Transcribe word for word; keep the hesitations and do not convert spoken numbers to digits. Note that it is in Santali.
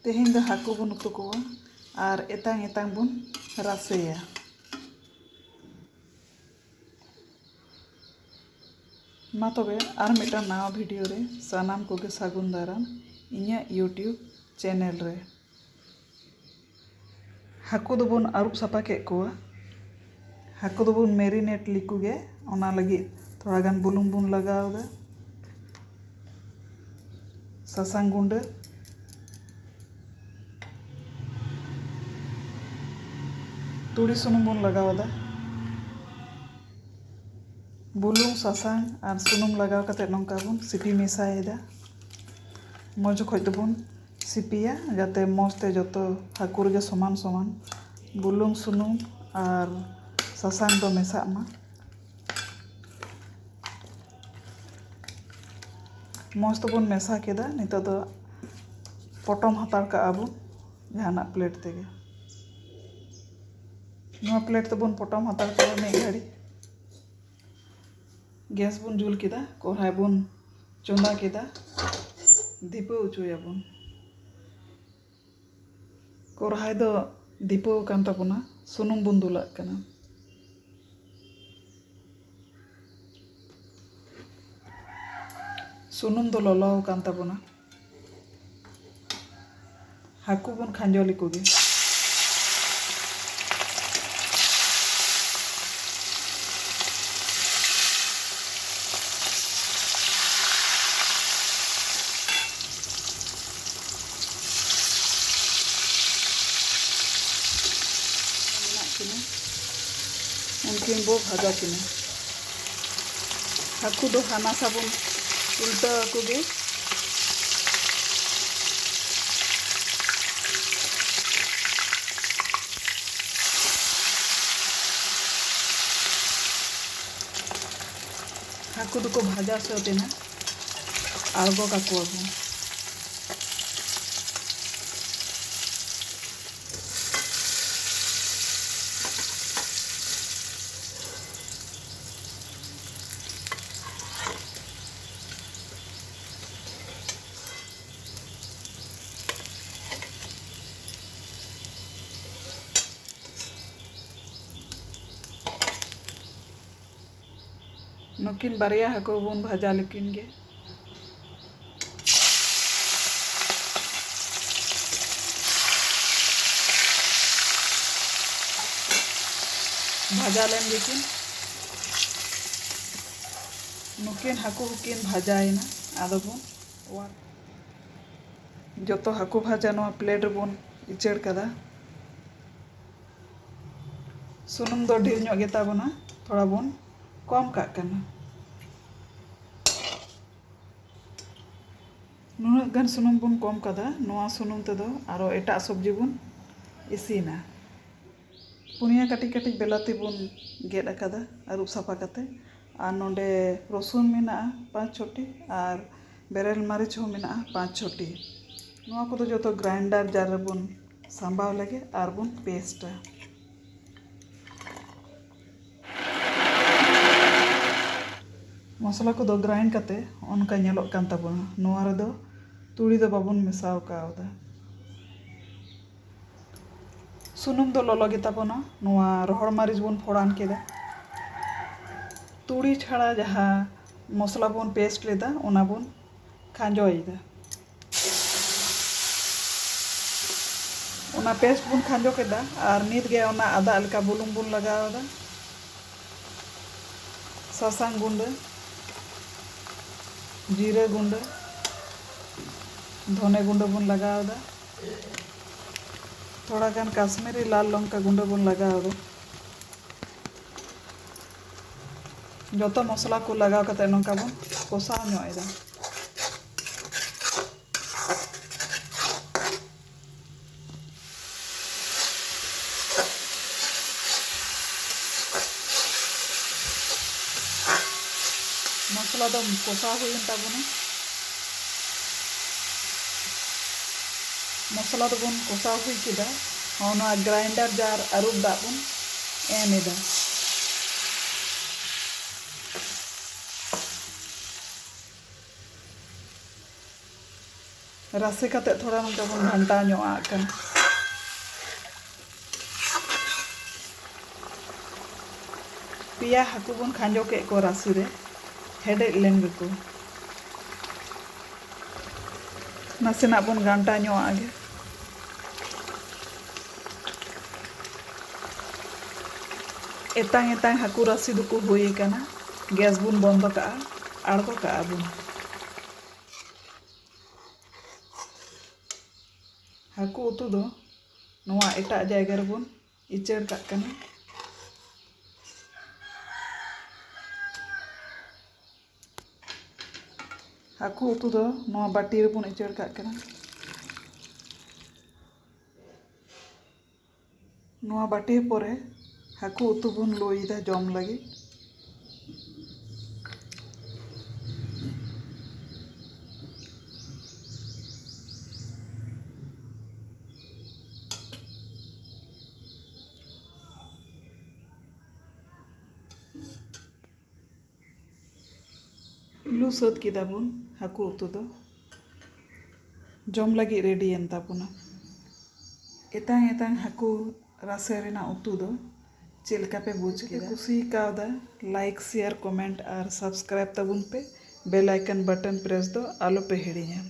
ᱛᱮᱦᱮᱧ ᱫᱚ ᱦᱟᱹᱠᱩ ᱵᱚᱱ ᱩᱛᱩ ᱠᱚᱣᱟ ᱟᱨ ᱮᱛᱟᱝ ᱮᱛᱟᱝ ᱵᱚᱱ ᱨᱟᱥᱮᱭᱟ᱾ ᱢᱟ ᱛᱚᱵᱮ, ᱟᱨ ᱢᱤᱫᱴᱟᱝ ᱱᱟᱣᱟ video ᱨᱮ ᱥᱟᱱᱟᱢ ᱠᱚᱜᱮ ᱥᱟᱹᱜᱩᱱ ᱫᱟᱨᱟᱢ ᱤᱧᱟᱹᱜ YouTube channel ᱨᱮ᱾ ᱦᱟᱹᱠᱩ ᱫᱚᱵᱚᱱ ᱟᱹᱨᱩᱵ ᱥᱟᱯᱷᱟ ᱠᱮᱫ ᱠᱚᱣᱟ᱾ ᱦᱟᱹᱠᱩ ᱫᱚᱵᱚᱱ marinate ᱞᱮᱠᱚ ᱜᱮ᱾ ᱚᱱᱟ ᱞᱟᱹᱜᱤᱫ ᱛᱷᱚᱲᱟ ᱜᱟᱱ ᱵᱩᱞᱩᱝ ᱵᱚᱱ ᱞᱟᱜᱟᱣ ᱮᱫᱟ, ᱥᱟᱥᱟᱝ ᱜᱩᱸᱰᱟᱹ, ᱛᱩᱲᱤ ᱥᱩᱱᱩᱢ ᱵᱚᱱ ᱞᱟᱜᱟᱣ ᱮᱫᱟ᱾ ᱵᱩᱞᱩᱝ, ᱥᱟᱥᱟᱝ ᱟᱨ ᱥᱩᱱᱩᱢ ᱞᱟᱜᱟᱣ ᱠᱟᱛᱮ ᱱᱚᱝᱠᱟ ᱵᱚᱱ ᱥᱤᱯᱤ ᱢᱮᱥᱟᱭᱮᱫᱟ᱾ ᱢᱚᱡᱽ ᱚᱠᱚᱡ ᱛᱮᱵᱚᱱ ᱥᱤᱯᱤᱭᱟ, ᱡᱟᱛᱮ ᱢᱚᱡᱽ ᱛᱮ ᱡᱚᱛᱚ ᱦᱟᱹᱠᱩ ᱨᱮᱜᱮ ᱥᱚᱢᱟᱱ ᱥᱚᱢᱟᱱ ᱵᱩᱞᱩᱝ, ᱥᱩᱱᱩᱢ ᱟᱨ ᱥᱟᱥᱟᱝ ᱫᱚ ᱢᱮᱥᱟᱜ ᱢᱟ᱾ ᱢᱚᱡᱽ ᱛᱮᱵᱚᱱ ᱢᱮᱥᱟ ᱠᱮᱫᱟ᱾ ᱱᱤᱛᱚᱜ ᱫᱚ ᱯᱚᱴᱚᱢ ᱦᱟᱛᱟᱲ ᱠᱟᱜᱼᱟ ᱵᱚᱱ ᱡᱟᱦᱟᱱᱟᱜ plate ᱛᱮᱜᱮ᱾ ᱱᱚᱣᱟ plate ᱛᱮᱵᱚᱱ ᱯᱚᱴᱚᱢ ᱦᱟᱛᱟᱲ ᱠᱟᱜᱼᱟ ᱢᱤᱫ ᱜᱷᱟᱹᱲᱤᱡ᱾ Gas ᱵᱚᱱ ᱡᱩᱞ ᱠᱮᱫᱟ, ᱠᱚᱲᱦᱟᱭ ᱵᱚᱱ ᱪᱚᱸᱫᱟ ᱠᱮᱫᱟ, ᱫᱷᱤᱯᱟᱹᱣ ᱦᱚᱪᱚᱭᱟᱵᱚᱱ᱾ ᱠᱚᱨᱦᱟᱭ ᱫᱚ ᱫᱷᱤᱯᱟᱹᱣ ᱟᱠᱟᱱ ᱛᱟᱵᱚᱱᱟ, ᱥᱩᱱᱩᱢ ᱵᱚᱱ ᱫᱩᱞᱟᱜ ᱠᱟᱱᱟ᱾ ᱥᱩᱱᱩᱢ ᱫᱚ ᱞᱚᱞᱚ ᱟᱠᱟᱱ ᱛᱟᱵᱚᱱᱟ᱾ ᱦᱟᱹᱠᱩ ᱵᱚᱱ ᱠᱷᱟᱸᱡᱚ ᱞᱮᱠᱚ ᱜᱮ᱾ ᱢᱮᱱᱟᱜ ᱠᱤᱱᱟ, ᱩᱱᱠᱤᱱ ᱵᱚ ᱵᱷᱟᱡᱟ ᱠᱤᱱᱟ᱾ ᱦᱟᱹᱠᱩ ᱫᱚ ᱦᱟᱱᱟ ᱥᱟ ᱵᱚᱱ ᱩᱞᱴᱟᱹᱣ ᱟᱠᱚ ᱜᱮ᱾ ᱦᱟᱹᱠᱩ ᱫᱚᱠᱚ ᱵᱷᱟᱡᱟ ᱥᱟᱹᱛ ᱮᱱᱟ, ᱟᱬᱜᱚ ᱠᱟᱠᱚᱣᱟ ᱵᱚᱱ᱾ ᱱᱩᱠᱤᱱ ᱵᱟᱨᱭᱟ ᱦᱟᱹᱠᱩ ᱵᱚᱱ ᱵᱷᱟᱡᱟ ᱞᱮᱠᱤᱱ ᱜᱮ᱾ ᱵᱷᱟᱡᱟ ᱞᱮᱱ ᱜᱮᱠᱤᱱ᱾ ᱱᱩᱠᱤᱱ ᱦᱟᱹᱠᱩ ᱦᱚᱸᱠᱤᱱ ᱵᱷᱟᱡᱟᱭᱮᱱᱟ᱾ ᱟᱫᱚ ᱵᱚᱱ ᱚᱣᱟᱨ ᱡᱚᱛᱚ ᱦᱟᱹᱠᱩ ᱵᱷᱟᱡᱟ ᱱᱚᱣᱟ ᱯᱞᱮᱴ ᱨᱮᱵᱚᱱ ᱩᱪᱟᱹᱲ ᱠᱟᱫᱟ᱾ ᱥᱩᱱᱩᱢ ᱫᱚ ᱰᱷᱮᱨ ᱧᱚᱜ ᱜᱮᱛᱟ ᱵᱚᱱᱟ, ᱛᱷᱚᱲᱟ ᱵᱚᱱ ᱠᱚᱢ ᱠᱟᱜ ᱠᱟᱱᱟ᱾ ᱱᱩᱱᱟᱹᱜ ᱜᱟᱱ ᱥᱩᱱᱩᱢ ᱵᱚᱱ ᱠᱚᱢ ᱠᱟᱫᱟ᱾ ᱱᱚᱣᱟ ᱥᱩᱱᱩᱢ ᱛᱮᱫᱚ ᱟᱨᱚ ᱮᱴᱟᱜ ᱥᱚᱵᱽᱡᱤ ᱵᱚᱱ ᱤᱥᱤᱱᱟ᱾ ᱯᱩᱱᱭᱟ ᱠᱟᱹᱴᱤᱡ ᱠᱟᱹᱴᱤᱡ ᱵᱮᱞᱟᱛᱤ ᱵᱚᱱ ᱜᱮᱫ ᱟᱠᱟᱫᱟ ᱟᱹᱨᱩᱵ ᱥᱟᱯᱷᱟ ᱠᱟᱛᱮ᱾ ᱟᱨ ᱱᱚᱰᱮ ᱨᱚᱥᱩᱱ ᱢᱮᱱᱟᱜᱼᱟ ᱯᱟᱸᱪ ᱪᱷᱚᱴᱤ, ᱟᱨ ᱵᱮᱨᱮᱞ ᱢᱟᱹᱨᱤᱪ ᱦᱚᱸ ᱢᱮᱱᱟᱜᱼᱟ ᱯᱟᱸᱪ ᱪᱷᱚᱴᱤ᱾ ᱱᱚᱣᱟ ᱠᱚᱫᱚ ᱡᱚᱛᱚ ᱜᱨᱟᱭᱮᱱᱰᱟᱨ ᱡᱟᱨ ᱨᱮᱵᱚᱱ ᱥᱟᱢᱵᱟᱣ ᱞᱮᱜᱮ ᱟᱨ ᱵᱚᱱ ᱯᱮᱥᱴᱟ᱾ ᱢᱚᱥᱞᱟ ᱠᱚᱫᱚ ᱜᱨᱟᱭᱤᱱᱰ ᱠᱟᱛᱮ ᱚᱱᱠᱟ ᱧᱮᱞᱚᱜ ᱠᱟᱱ ᱛᱟᱵᱚᱱᱟ᱾ ᱱᱚᱣᱟ ᱨᱮᱫᱚ ᱛᱩᱲᱤ ᱫᱚ ᱵᱟᱵᱚᱱ ᱢᱮᱥᱟᱣ ᱠᱟᱣᱫᱟ᱾ ᱥᱩᱱᱩᱢ ᱫᱚ ᱞᱚᱞᱚ ᱜᱮᱛᱟ ᱵᱚᱱᱟ᱾ ᱱᱚᱣᱟ ᱨᱚᱦᱚᱲ ᱢᱟᱹᱨᱤᱪ ᱵᱚᱱ ᱯᱷᱚᱲᱟᱱ ᱠᱮᱫᱟ᱾ ᱛᱩᱲᱤ ᱪᱷᱟᱲᱟ ᱡᱟᱦᱟᱸ ᱢᱚᱥᱞᱟ ᱵᱚᱱ ᱯᱮᱥᱴ ᱞᱮᱫᱟ, ᱚᱱᱟ ᱵᱚᱱ ᱠᱷᱟᱸᱡᱚᱭᱮᱫᱟ᱾ ᱚᱱᱟ ᱯᱮᱥᱴ ᱵᱚᱱ ᱠᱷᱟᱸᱡᱚ ᱠᱮᱫᱟ ᱟᱨ ᱱᱤᱛ ᱜᱮ ᱚᱱᱟ ᱟᱫᱟᱜ ᱞᱮᱠᱟ ᱵᱩᱞᱩᱝ ᱵᱚᱱ ᱞᱟᱜᱟᱣ ᱮᱫᱟ, ᱥᱟᱥᱟᱝ ᱜᱩᱸᱰᱟᱹ, ᱡᱤᱨᱟᱹ ᱜᱩᱸᱰᱟᱹ, ᱫᱷᱚᱱᱮ ᱜᱩᱸᱰᱟᱹ ᱵᱚᱱ ᱞᱟᱜᱟᱣ ᱮᱫᱟ, ᱛᱷᱚᱲᱟ ᱜᱟᱱ ᱠᱟᱥᱢᱤᱨᱤ ᱞᱟᱞ ᱞᱚᱝᱠᱟ ᱜᱩᱸᱰᱟᱹ ᱵᱚᱱ ᱞᱟᱜᱟᱣ ᱮᱫᱟ᱾ ᱡᱚᱛᱚ ᱢᱚᱥᱞᱟ ᱠᱚ ᱞᱟᱜᱟᱣ ᱠᱟᱛᱮ ᱱᱚᱝᱠᱟ ᱵᱚᱱ ᱠᱚᱥᱟᱣ ᱧᱚᱜ ᱮᱫᱟ᱾ ᱢᱚᱥᱞᱟ ᱫᱚ ᱠᱚᱥᱟᱣ ᱦᱩᱭᱮᱱ ᱛᱟᱵᱚᱱᱟ᱾ ᱢᱚᱥᱞᱟ ᱫᱚᱵᱚᱱ ᱠᱚᱥᱟᱣ ᱦᱩᱭ ᱠᱮᱫᱟ᱾ ᱱᱚᱜᱼᱚ ᱱᱚᱣᱟ ᱜᱨᱟᱭᱮᱱᱰᱟᱨ ᱡᱟᱨ ᱟᱹᱨᱩᱵ ᱫᱟᱜ ᱵᱚᱱ ᱮᱢ ᱮᱫᱟ᱾ ᱨᱟᱥᱮ ᱠᱟᱛᱮ ᱛᱷᱚᱲᱟ ᱱᱚᱝᱠᱟ ᱵᱚᱱ ᱜᱷᱟᱱᱴᱟᱣ ᱧᱚᱜ ᱟᱜ ᱠᱟᱱᱟ᱾ ᱯᱮᱭᱟ ᱦᱟᱹᱠᱩ ᱵᱚᱱ ᱠᱷᱟᱸᱡᱚ ᱠᱮᱫ ᱠᱚᱣᱟ ᱨᱟᱥᱮ ᱨᱮ᱾ ᱦᱮᱰᱮᱡ ᱞᱮᱱ ᱜᱮᱠᱚ᱾ ᱱᱟᱥᱮᱱᱟᱜ ᱵᱚᱱ ᱜᱷᱟᱱᱴᱟ ᱧᱚᱜ ᱟᱜ ᱜᱮ᱾ ᱮᱛᱟᱝ ᱮᱛᱟᱝ ᱦᱟᱹᱠᱩ ᱨᱟᱥᱮ ᱫᱚᱠᱚ ᱦᱩᱭ ᱟᱠᱟᱱᱟ᱾ ᱜᱮᱥ ᱵᱚᱱ ᱵᱚᱱᱫᱚ ᱠᱟᱜᱼᱟ, ᱟᱬᱜᱚ ᱠᱟᱜᱼᱟ ᱵᱚᱱ᱾ ᱦᱟᱹᱠᱩ ᱩᱛᱩ ᱫᱚ ᱱᱚᱣᱟ ᱮᱴᱟᱜ ᱡᱟᱭᱜᱟ ᱨᱮᱵᱚᱱ ᱤᱪᱟᱹᱲ ᱠᱟᱜ ᱠᱟᱱᱟ᱾ ᱦᱟᱹᱠᱩ ᱩᱛᱩ ᱫᱚ ᱱᱚᱣᱟ ᱵᱟᱹᱴᱤ ᱨᱮᱵᱚᱱ ᱤᱪᱟᱹᱲ ᱠᱟᱜ ᱠᱟᱱᱟ᱾ ᱱᱚᱣᱟ ᱵᱟᱹᱴᱤ ᱯᱚᱨᱮ ᱦᱟᱹᱠᱩ ᱩᱛᱩ ᱵᱚᱱ ᱞᱳᱭᱮᱫᱟ ᱡᱚᱢ ᱞᱟᱹᱜᱤᱫ᱾ ᱞᱩ ᱥᱟᱹᱛ ᱠᱮᱫᱟ ᱵᱚᱱ ᱦᱟᱹᱠᱩ ᱩᱛᱩ ᱫᱚ᱾ ᱡᱚᱢ ᱞᱟᱹᱜᱤᱫ ᱨᱮᱰᱤᱭᱮᱱ ᱛᱟᱵᱚᱱᱟ᱾ ᱮᱛᱟᱝ ᱮᱛᱟᱝ ᱦᱟᱹᱠᱩ ᱨᱟᱥᱮ ᱨᱮᱱᱟᱜ ᱩᱛᱩ ᱫᱚ ᱪᱮᱫ ᱞᱮᱠᱟ ᱯᱮ ᱵᱩᱡᱽ ᱠᱮᱫᱟ? ᱠᱩᱥᱤ ᱠᱟᱣᱫᱟ, ᱞᱟᱭᱤᱠ, ᱥᱮᱭᱟᱨ, ᱠᱚᱢᱮᱱᱴ ᱟᱨ ᱥᱟᱵᱥᱠᱨᱟᱭᱤᱵ ᱛᱟᱵᱚᱱ ᱯᱮ᱾ ᱵᱮᱞ ᱟᱭᱠᱚᱱ ᱵᱟᱴᱚᱱ ᱯᱨᱮᱥ ᱫᱚ ᱟᱞᱚ ᱯᱮ ᱦᱤᱲᱤᱧᱟ᱾